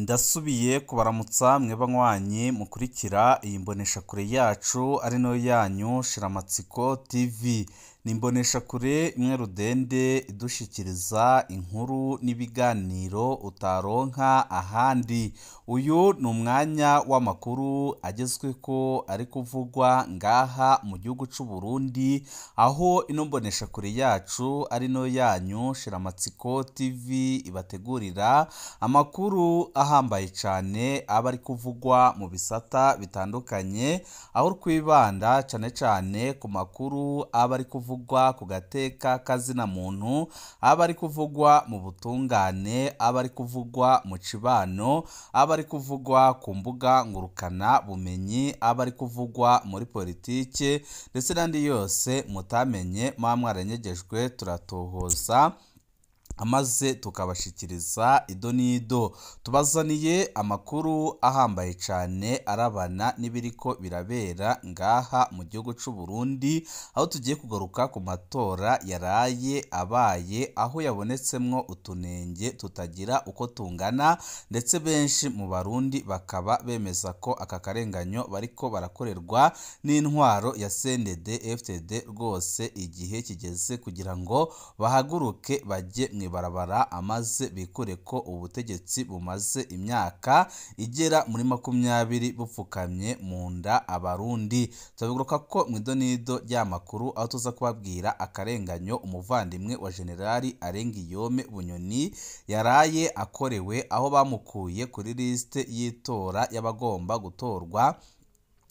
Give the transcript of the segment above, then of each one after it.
Ndasubiye kubaramutsa mwe banywanyi mukurikira iyi mboneshakure yacu ari nayo yanyu Shiramatsiko TV. Ni imboneshakure imwe rudende idushikiriza inkuru n'ibiganiro utaronka ahandi. Uyu ni umwanya w'amakuru agezweko ari kuvugwa ngaha mu gihugu c'u Burundi, aho ino mboneshakure yacu ari nayo yanyu Shiramatsiko TV ibategurira amakuru ahambaye cane aba ari kuvugwa mu bisata bitandukanye, aho twibanda cane cane ku makuru aba ari kuvugwa ku gateka kazina muntu, aba ari kuvugwa mu butungane, aba ari kuvugwa mu cibano, aba ari kuvugwa ku mbuga ngurukana bumenyi, aba ari kuvugwa muri politike ndetse n'andi yose mutamenye muba mwaranyegejwe, turatohoza amaze tukabashikiriza ido n'ido. Tubazaniye amakuru ahambaye cane arabana n'ibiriko birabera ngaha mu gihugu c'u Burundi, aho tugiye kugaruka ku matora yaraye abaye, aho yabonetsemwo utunenge tutagira uko tungana, ndetse benshi mu Barundi bakaba bemeza ko aka karenganyo bariko barakorerwa n'intwaro ya CNDD FDD. Rwose igihe kigeze kugira ngo bahaguruke bajye mw'ibarabara amaze bikure ko ubutegetsi bumaze imyaka igera muri 20 bupfukamye mu nda Abarundi. Turabigaruka ko mw'idonido ry'amakuru, aho tuza kubabwira akarenganyo umuvandimwe wa Generali Arengiyome Bunyoni yaraye akorewe, aho bamukuye kuri liste y'itora y'abagomba gutorwa,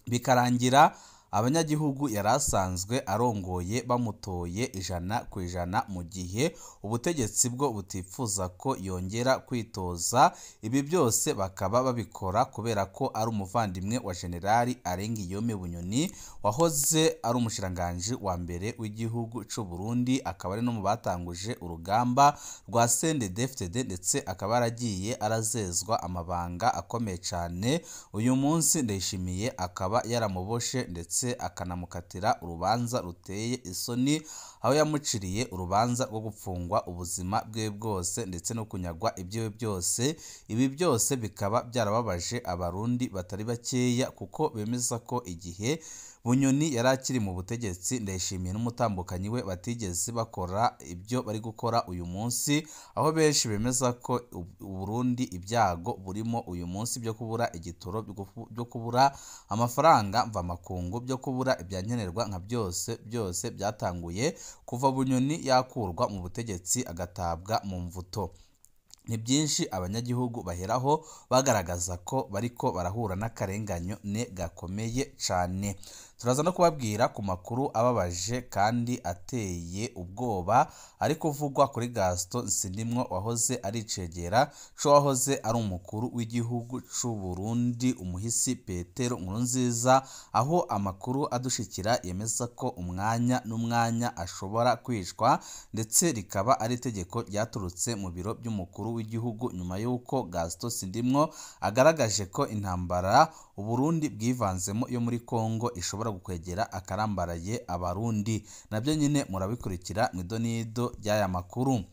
bikarangira abanyagihugu yari asanzwe arongoye bamutoye 100%, mu gihe ubutegetsi bwo butifuza ko yongera kwitoza. Ibi byose bakaba babikora kubera ko ari umuvandimwe wa Generali Arengiyome Bunyoni wahoze ari umushikiranganji wa mbere w'igihugu c'u Burundi, akaba ari no mu batanguje urugamba rwa CNDD-FDD, ndetse akaba yaragiye arazezwa amabanga akomeye cane. Uyu munsi Ndayishimiye akaba yaramuboshe ndetse akanamukatira urubanza ruteye isoni, aho yamuciriye urubanza rwo gupfungwa ubuzima bwe bwose ndetse no kunyagwa ibyiwe byose. Ibi byose bikaba byarababaje Abarundi batari bakeya, kuko bemeza ko igihe Bunyoni yari akiri mu butegetsi, Ndayishimiye n'umutambukanyi we batigeze bakora ibyo bari gukora uyu munsi, aho benshi bemeza ko Burundi ibyago burimo uyu munsi byo kubura igitoro, byo kubura amafaranga mvamakungu, byo kubura ibyankenerwa nka byose, byose byatanguye kuva Bunyoni yakurwa mu butegetsi agatabwa mu mvuto. Ni byinshi abanyagihugu baheraho bagaragaza ko bariko barahura n'akarenganyo ne gakomeye cane. Turaza no kubabwira ku makuru ababaje kandi ateye ubwoba ari kuvugwa kuri Gaston Sindimwo wahoze ari icegera c'uwahoze ari umukuru w'igihugu c'u Burundi umuhisi Petero Nkurunziza, aho amakuru adushikira yemeza ko umwanya n'umwanya ashobora kwicwa, ndetse rikaba ari itegeko ryaturutse mu biro by'umukuru w'igihugu nyuma y'uko Gaston Sindimwo agaragaje ko intambara Uburundi bwivanzemo yo muri Kongo ishobora gukwegera akarambaraye Abarundi. Nabyo nyine murabikurikira mw'idonido ry'aya makuru.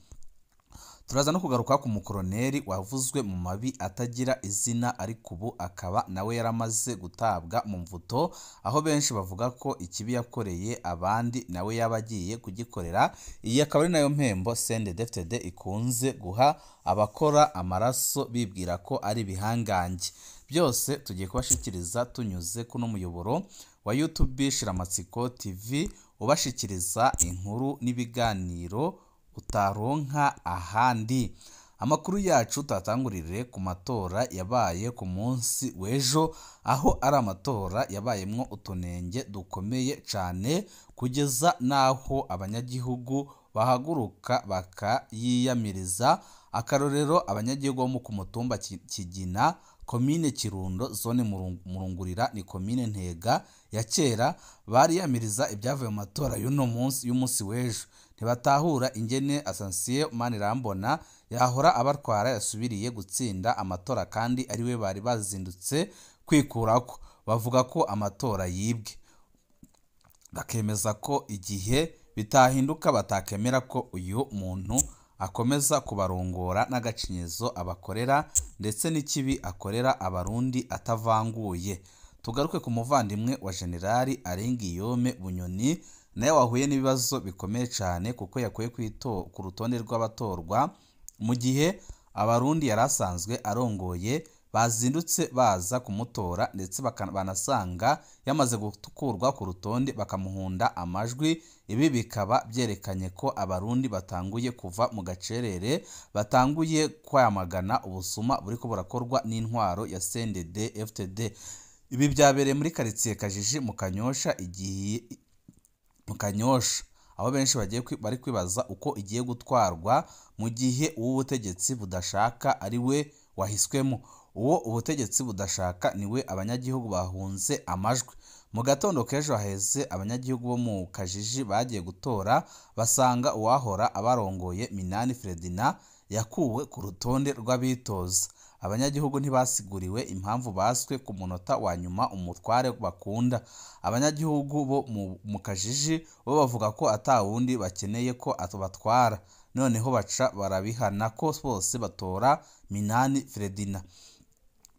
Turaza no kugaruka ku mukoroneri wavuzwe mu mabi atagira izina, ariko ubu akaba nawe yaramaze gutabwa mu mvuto, aho benshi bavuga ko ikibi yakoreye abandi nawe yaba agiye kugikorera. Iyi akaba ari nayo mpembo CNDD-FDD ikunze guha abakora amaraso bibwira ko ari ibihangange. Byose tugiye kubashikiriza tunyuze kuno muyoboro wa YouTube Shiramatsiko TV, ubashikiriza inkuru n'ibiganiro utaronka ahandi. Amakuru yacu tatangurire ku matora yabaye ku munsi w'ejo, aho ari amatora yabayemwo utunenge dukomeye cane, kugeza naho abanyagihugu bahaguruka bakayiyamiriza. Akarorero, abanyagihugu bo ku mutumba Kigina, komine Kirundo, zone Murungurira, ni komine Ntega ya kera, bariyamiriza ibyavuye mu matora y'uno munsi y'umunsi w'ejo. Ntibatahura ingene Asansiye Manirambona yahora abatwara yasubiriye gutsinda amatora kandi ariwe bari bazindutse kwikurako. Bavuga ko amatora yibwe, bakemeza ko igihe bitahinduka batakemera ko uyu muntu akomeza kubarongora n'agacinyizo abakorera ndetse n'ikibi akorera Abarundi atavanguye. Tugaruke ku muvandimwe wa Generali Alain-Guillaume Bunyoni, nawe wahuye n'ibibazo bikomeye cyane kuko yakuye ku rutonde rw'abatorwa mu gihe Abarundi yari asanzwe arongoye bazindutse baza kumutora, ndetse banasanga yamaze gukurwa ku rutonde bakamuhunda amajwi. Ibi bikaba byerekanye ko Abarundi batanguye kuva mu gacerere, batanguye kwamagana ubusuma buriko burakorwa n'intwaro ya CNDD-FDD. Ibi byabereye muri karitsiye Kajiji mu Kanyosha, igihe mu Kanyosha aho benshi bagiye bari kwibaza uko igiye gutwarwa mu gihe uw'ubutegetsi budashaka ari we wahiswemo. Uwo ubutegetsi budashaka niwe abanyagihugu bahunze amajwi. Mu gatondo k'ejo haheze abanyagihugu bo mu Kajiji bagiye gutora basanga uwahora abarongoye Minani Ferdinand yakuwe ku rutonde rw'abitoza. Abanyagihugu ntibasiguriwe impamvu baswe ku munota wa nyuma umutware bakunda. Abanyagihugu bo mu Kajiji bo bavuga ko ata wundi bakeneye ko abatwara, noneho baca barabihana ko bose batora Minani Ferdinand.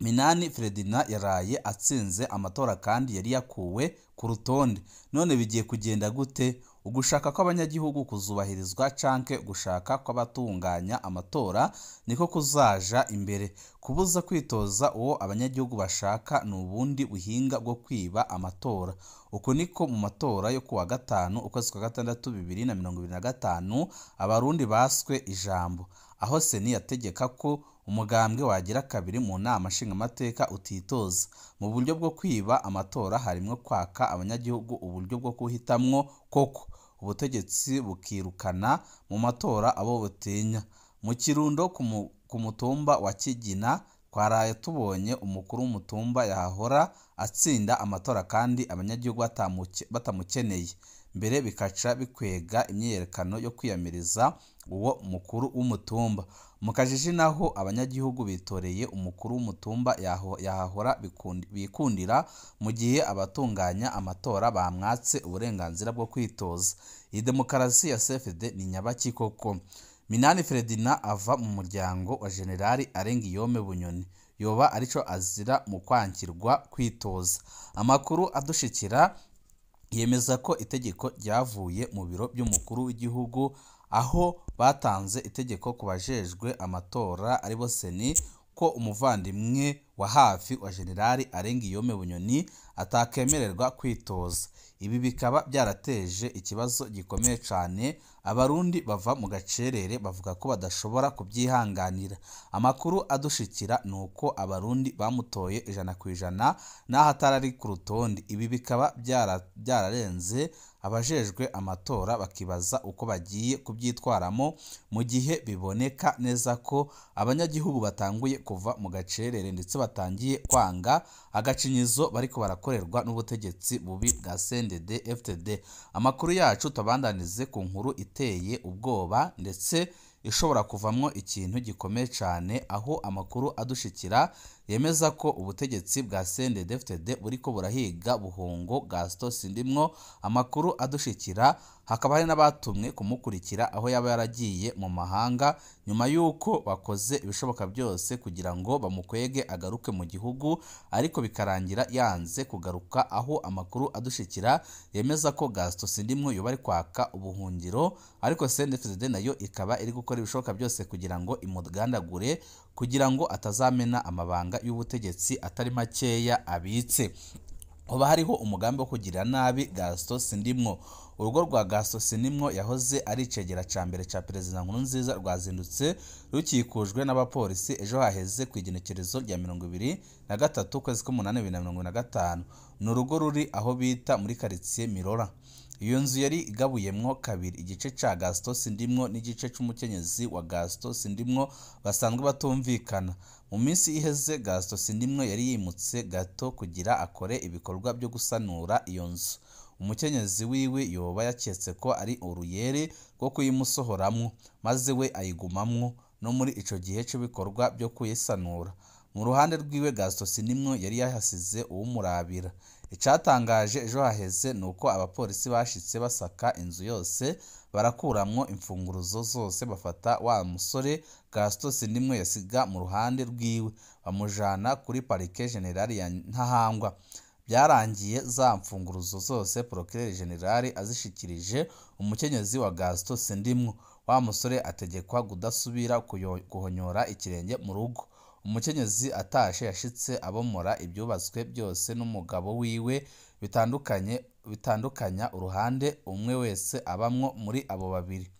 Minani Ferdinand yaraye atsinze amatora kandi yari yakuwe ku rutonde. None bigiye kugenda gute? Ugushaka kw'abanyagihugu kuzubahirizwa canke gushaka kw'abatunganya amatora niko kuzaja imbere. Kubuza kwitoza uwo abanyagihugu bashaka ni ubundi buhinga bwo kwiba amatora. Uku niko mu matora yo kuwa gatanu ukwezi kwa gatandatu 2025 Abarundi baswe ijambo, aho Seni yategeka ko umugambwe wagira kabiri mu nama nshingamateka utitoza. Mu buryo bwo kwiba amatora harimwo kwaka abanyagihugu uburyo bwo guhitamwo koko, ubutegetsi bukirukana mu matora abo butinya. Mu Kirundo ku mutumba wa Kigina twaraye tubonye umukuru w'umutumba yahahora atsinda amatora kandi abanyagihugu batamukeneye, mbere bikaca bikwega imyiyerekano yo kwiyamiriza uwo mukuru w'umutumba. Mu Kajiji naho abanyagihugu bitoreye umukuru w'umutumba yahahora bikundira, mu gihe abatunganya amatora bamwatse uburenganzira bwo kwitoza. Iyi demokarasi ya CFD ni nyabaki koko? Minani Ferdinand ava mu muryango wa Generali Alain-Guillaume Bunyoni, yoba arico azira mu kwankirwa kwitoza. Amakuru adushikira yemeza ko itegeko ryavuye mu biro by'umukuru w'igihugu, aho batanze itegeko ku bajejwe amatora aribo Seni ko umuvandimwe wa hafi wa Generali Alain-Guillaume Bunyoni atakemererwa kwitoza. Ibi bikaba byarateje ikibazo gikomeye cyane, Abarundi bava mu gacerere bavuga ko badashobora kubyihanganira. Amakuru adushikira ni uko Abarundi bamutoye 100% n'aho atari ku rutonde. Ibi bikaba byararenze abajejwe amatora bakibaza uko bagiye kubyitwaramo mu gihe biboneka neza ko abanyagihugu batanguye kuva mu gacerere ndetse batangiye kwanga agacinyizo bariko barakorerwa n'ubutegetsi bubi bwa CNDD-FDD. Amakuru yacu tubandanize ku nkuru iteye ubwoba ndetse ishobora kuvamwo ikintu gikomeye cyane, aho amakuru adushikira yemeza ko ubutegetsi bwa CNDD-FDD buriko burahiga Buhungo Gaston Sindimwo. Amakuru adushikira hakaba hari n'abatumwe kumukurikira aho yaba yaragiye mu mahanga, nyuma y'uko bakoze ibishoboka byose kugira ngo bamukwege agaruke mu gihugu, ariko bikarangira yanze kugaruka. Aho amakuru adushikira yemeza ko Gaston Sindimwo yoba ari kwaka ubuhungiro, ariko CNDD-FDD nayo ikaba iri gukora ibishoboka byose kugira ngo imugandagure, kugira ngo atazamena amabanga y'ubutegetsi atari makeya abitse. Hoba hariho umugambi wo kugirira nabi Gaston Sindimwo. Urugo rwa Gaston Sindimwo yahoze ari icegera ca mbere ca Perezida Nkurunziza rwazindutse rukikujwe n'abapolisi ejo haheze ku igenekerezo rya 23 ukwezi k'umunani 2025. Ni urugo ruri aho bita muri karitsiye Mirora. Iyo nzu yari igabuyemwo kabiri, igice ca Gaston Sindimwo n'igice c'umukenyezi wa Gaston Sindimwo basanzwe batumvikana. Mu minsi iheze Gaston Sindimwo yari yimutse gato kugira akore ibikorwa byo gusanura iyo nzu. Umukenyezi wiwe yoba yaketse ko ari uruyeri rwo kuyimusohoramwo, maze we ayigumamwo no muri ico gihe c'ibikorwa byo kuyisanura. Mu ruhande rwiwe Gaston Sindimwo yari yahasize uwumurabira. Icatangaje ejo haheze nuko abapolisi bashitse basaka inzu yose, barakuramwo imfunguruzo zose, bafata wa musore Gaston Sindimwo yasiga mu ruhande rwiwe, bamujana kuri parike generale ya Ntahangwa. Byarangiye za mfunguruzo zose procureur general azishikirije umukenyezi wa Gaston Sindimwo. Wa musore ategekwa kudasubira guhonyora ikirenge mu rugo. Umukenyezi atashe yashitse abomora ibyubatswe byose n'umugabo wiwe, bitandukanye bitandukanya uruhande umwe wese abamwo muri abo babiri.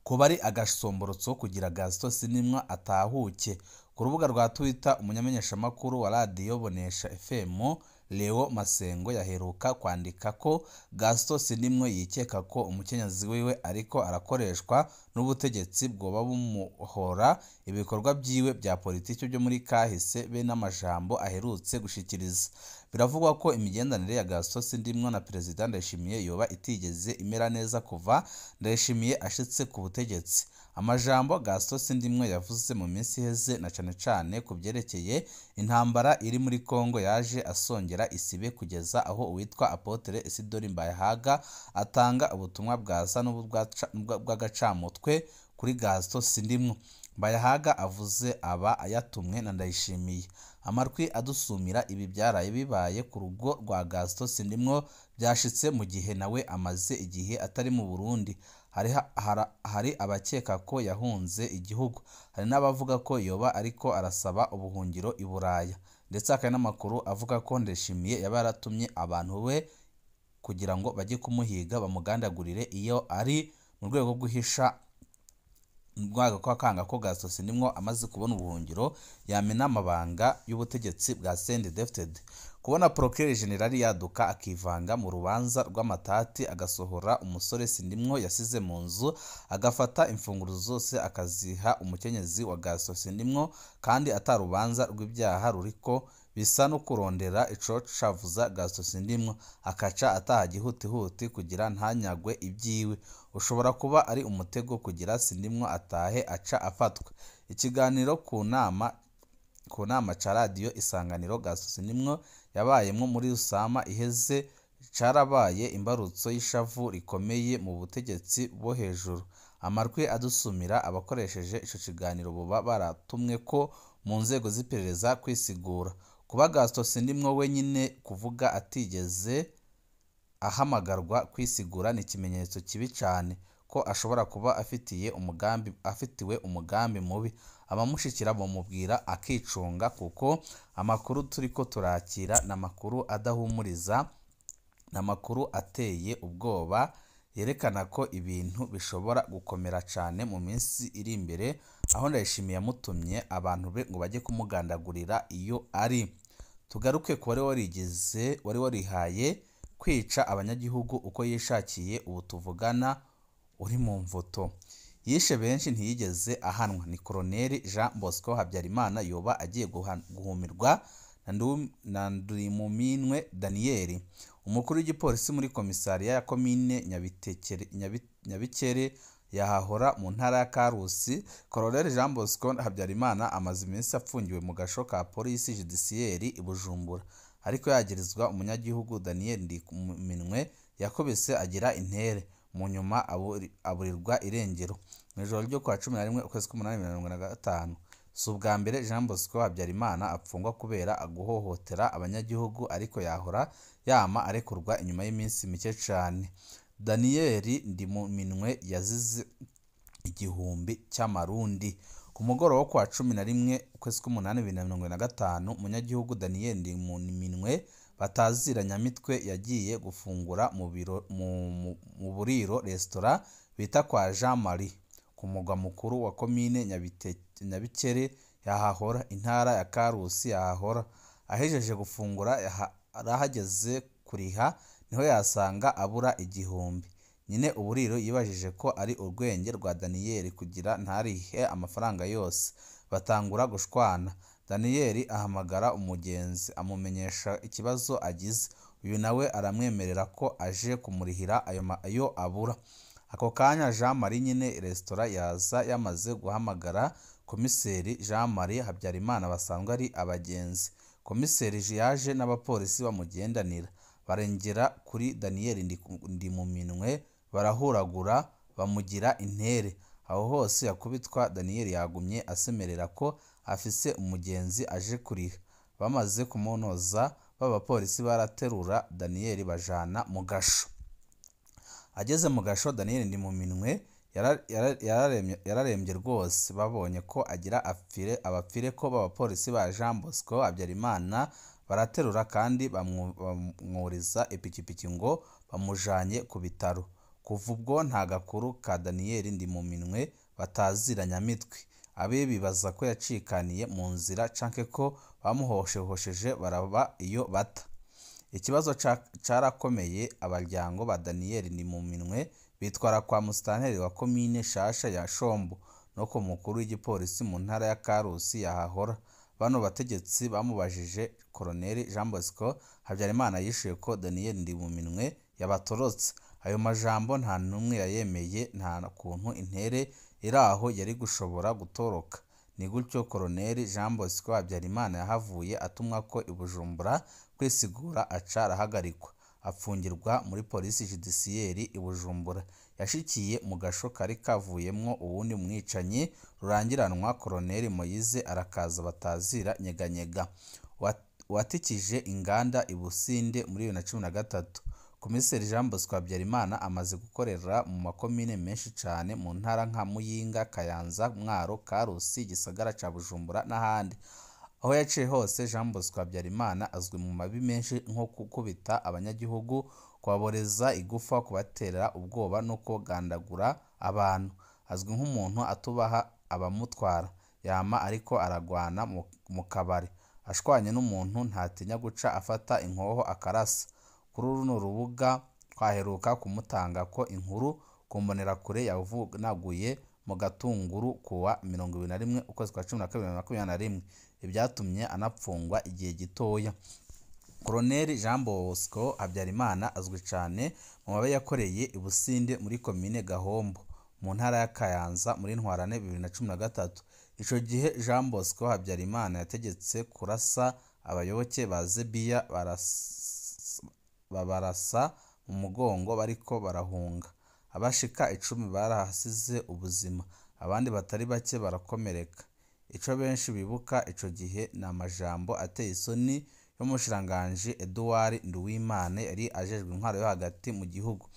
Kuba ari agasomborotso kugira Gaston Sindimwo atahuke. Ku rubuga rwa Twitter, umunyamenyeshamakuru wa radiyo Bonesha FM Leo Masengo yaheruka kwandika ko Gaston Sindimwo yikeka ko umukenyezi wiwe ariko arakoreshwa n'ubutegetsi bwoba bumuhora ibikorwa byiwe bya politiki byo muri kahise be n'amajambo aherutse gushikiriza. Biravugwa ko imigenderanire ya Gaston Sindimwo na Perezida Ndayishimiye yoba itigeze imera neza kuva Ndayishimiye ashitse ku butegetsi. Amajambo Gaston Sindimwo yavuze mu minsi iheze na cane cane ku byerekeye intambara iri muri Kongo yaje asongera isibe kugeza aho uwitwa Apotre Isidori Mbayahaga atanga ubutumwa bwasa n'ubw'agacamutwe kuri Gaston Sindimwo. Mbayahaga avuze aba ayatumwe na Ndayishimiye. Amarwi adusumira ibi byaraye bibaye ku rugo rwa Gaston Sindimwo byashitse mu gihe nawe amaze igihe atari mu Burundi. Hari abakeka ko yahunze igihugu, hari n'abavuga ko yoba ariko arasaba ubuhungiro i Buraya, ndetse hakaba n'amakuru avuga ko Ndayishimiye yaba yaratumye abantu be kugira ngo bajye kumuhiga bamugandagurire iyo ari, mu rwego rwo guhisha rwego ko Gaston Sindimwo amaze kubona ubuhungiro yamena amabanga y'ubutegetsi bwa CNDD-FDD. Kubona Procureur General yaduka akivanga mu rubanza rw'amatati, agasohora umusore Sindimwo yasize mu nzu, agafata imfunguruzo zose akaziha umukenyezi wa Gaston Sindimwo kandi atarubanza rw'ibyaha ruriko, bisa no kurondera icocavuza Gaston Sindimwo, akaca ataha gihutihuti kugira ntanyagwe ibyiwe. Ushobora kuba ari umutego kugira Sindimwo atahe aca afatwa. Ikiganiro ku nama ca radiyo Isanganiro Gaston Sindimwo yabayemwo muri Rusama iheze carabaye imbarutso y'ishavu rikomeye mu butegetsi bwo hejuru. Amarwi adusumira abakoresheje ico kiganiro boba baratumwe ko mu nzego z'iperereza kwisigura. Kuba Gaston Sindimwo wenyine kuvuga atigeze ahamagarwa kwisigura ni ikimenyetso kibi cane ko ashobora kuba afitiwe umugambi mubi. Abamushikira bamubwira akicunga, kuko amakuru turiko turakira ni amakuru adahumuriza, ni amakuru ateye ubwoba, yerekana ko ibintu bishobora gukomera cane mu minsi iri imbere, aho Ndayishimiye yamutumye abantu be ngo bajye kumugandagurira iyo ari. Tugaruke ku wari warihaye kwica abanyagihugu uko yishakiye, ubu tuvugana uri mu mvuto. Yishe benshi ntiyigeze ahanwa. Ni Colonel Jean Bosco Habyarimana yoba agiye guhumirwa na Ndimuminwe Daniel, umukuru w'igipolisi muri komisariya ya komine Nyabikere yahahora mu ntara ya Karusi. Colonel Jean Bosco Habyarimana amaze iminsi afungiwe mu gasho ka polisi judiciaire i Bujumbura, ariko yagirizwa umunyagihugu Daniel Ndimuminwe yakubise agira intere, mu nyuma aburirwa irengero mu ijoro ryo kwa 11 ukwezi k'umunani 2025. Si ubwa mbere Jean Bosco Habyarimana apfungwa kubera guhohotera abanyagihugu, ariko yahora yama arekurwa inyuma y'iminsi mike cane. Daniel Ndimuminwe yazize 1000 cy'amarundi. Ku mugoroba wo kwa 11 ukwezi k'umunani 2025, umunyagihugu Daniel Ndimuminwe batazira Nyamitwe yagiye gufungura mu buriro resitora bita kwa Jean Marie ku mugwa mukuru wa komine Nyabikere yahahora, intara ya Karusi yahahora. Ahejeje gufungura arahageze kuriha niho yasanga abura 1000. Nyine uburiro yibajije ko ari urwenge rwa Daniel kugira ntarihe amafaranga yose, batangura gushwana. Daniel ahamagara umugenzi amumenyesha ikibazo agize, uyu nawe aramwemerera ko aje kumurihira ayo abura. Ako kanya Jean Marie nyine resitora yaza yamaze guhamagara komiseri Jean Marie Habyarimana basanzwe ari abagenzi Komiseri yaje n'abapolisi bamugendanira, barengera kuri Daniel Ndimuminwe, barahuragura bamugira intere. Aho hose yakubitwa, Daniel yagumye asemerera ko afise umugenzi aje kuriha. Bamaze kumunoza, ba bapolisi baraterura Daniel bajana mu gasho. Ageze mu gasho, Daniel Ndimuminwe yararembye rwose. Babonye ko agira apfire, abapfire ko b'abapolisi ba Jean Bosco Habyarimana baraterura kandi bamwuriza ipikipiki ngo bamujanye ku bitaro. Kuva ubwo nta gakuru ka Daniel Ndimuminwe batazira Nyamitwe. Abe bibaza ko yacikaniye mu nzira canke ko bamuhoshehosheje baraba iyo bata. Ikibazo carakomeye, abaryango ba Daniel Ndimuminwe bitwara kwa musitanteri wa komine Shasha ya Shombo no ku mukuru w'igipolisi mu ntara ya Karusi yahahora. Bano bategetsi bamubajije Koloneli Jean Bosco Habyarimana yishuye ko Daniel Ndimuminwe yabatorotse. Ayo majambo nta n'umwe yayemeye, nta kuntu intere iraho yari gushobora gutoroka. Ni gutyo Koloneli Jean Bosco Habyarimana yahavuye atumwa ko i Bujumbura kwisigura, aca arahagarikwa, apfungirwa muri polisi judiciaire i Bujumbura. Yashikiye mu gasho kari kavuyemwo uwundi mwicanyi rurangiranwa, Koloneli Moyize Arakaza batazira Nyeganyega, watikije inganda i Businde muri 2013. Komiseri Jean Bosco Habyarimana amaze gukorera mu makomine menshi cane mu ntara nka Muyinga, Kayanza, Mwaro, Karusi, Gisagara ca Bujumbura n'ahandi. Aho yaciye hose, Jean Bosco Habyarimana azwi mu mabi menshi nko gukubita abanyagihugu, kubaboreza igufa, kubatera ubwoba no kugandagura abantu. Azwi nk'umuntu atubaha abamutwara, yama ariko aragwana mu kabare. Ashwanye n'umuntu ntatinya guca afata inkoho akarasa. Kuri runo rubuga twaheruka kumutanga ko inkuru ku mbonerakure yavunaguye mu Gatunguru kuwa 21 ukwezi kwa 12 2021, ibyatumye anapfungwa igihe gitoya. Koloneli Jean Bosco Habyarimana azwi cane mu mabi yakoreye i Businde muri komine Gahombo mu ntara ya Kayanza muri Ntwarante 2013. Ico gihe Jean Bosco Habyarimana yategetse kurasa abayoboke ba Zebiya, babarasa mu mugongo bariko barahunga. Abashika 10 barahasize ubuzima, abandi batari bake barakomereka. Ico benshi bibuka ico gihe ni amajambo ateye isoni y'umushikiranganji Edouard Nduwimana yari ajejwe intwaro yo hagati mu gihugu.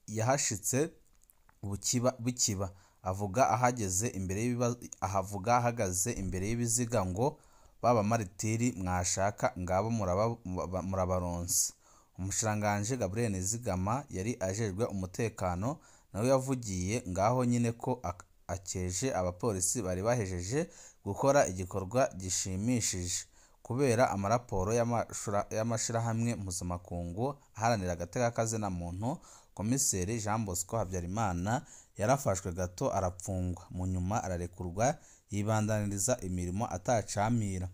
Yahashitse bukiba avuga ahageze imbere y'ibibazo, ahavuga ahagaze imbere y'ibiziga ngo baba maritiri mwashaka ngabo murabaronse. Umushikiranganji Gabriel Nizigama yari ajejwe umutekano nawe yavugiye ngaho nyine ko akeje abapolisi bari bahejeje gukora igikorwa gishimishije. Kubera amaraporo y'amashirahamwe mpuzamakungu aharanira agateka kazina muntu, Komiseri Jean Bosco Habyarimana yarafashwe gato arapfungwa, mu nyuma ararekurwa yibandaniriza imirimo atacamira.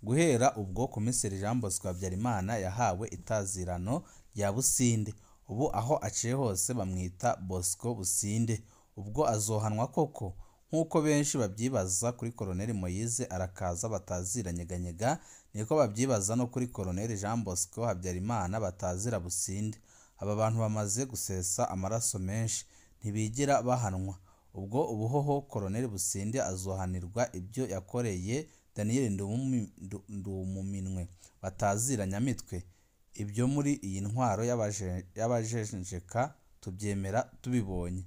Guhera ubwo Komiseri Jean Bosco Habyarimana yahawe itazirano rya Businde. Ubu aho aciye hose bamwita Bosco Businde. Ubwo azohanwa koko nk'uko benshi babyibaza kuri Koloneli Moyize Arakaza batazira Nyeganyega, niko babyibaza no kuri Koloneli Jean Bosco Habyarimana batazira Businde. Aba bantu bamaze gusesa amaraso menshi ntibigera bahanwa. Ubwo ubuhoho Koloneli Businde azohanirwa ibyo yakoreye Daniel Ndumuminwe batazira Nyamitwe. Ibyo muri iyi ntwaro y'abajenjeka tubyemera tubibonye.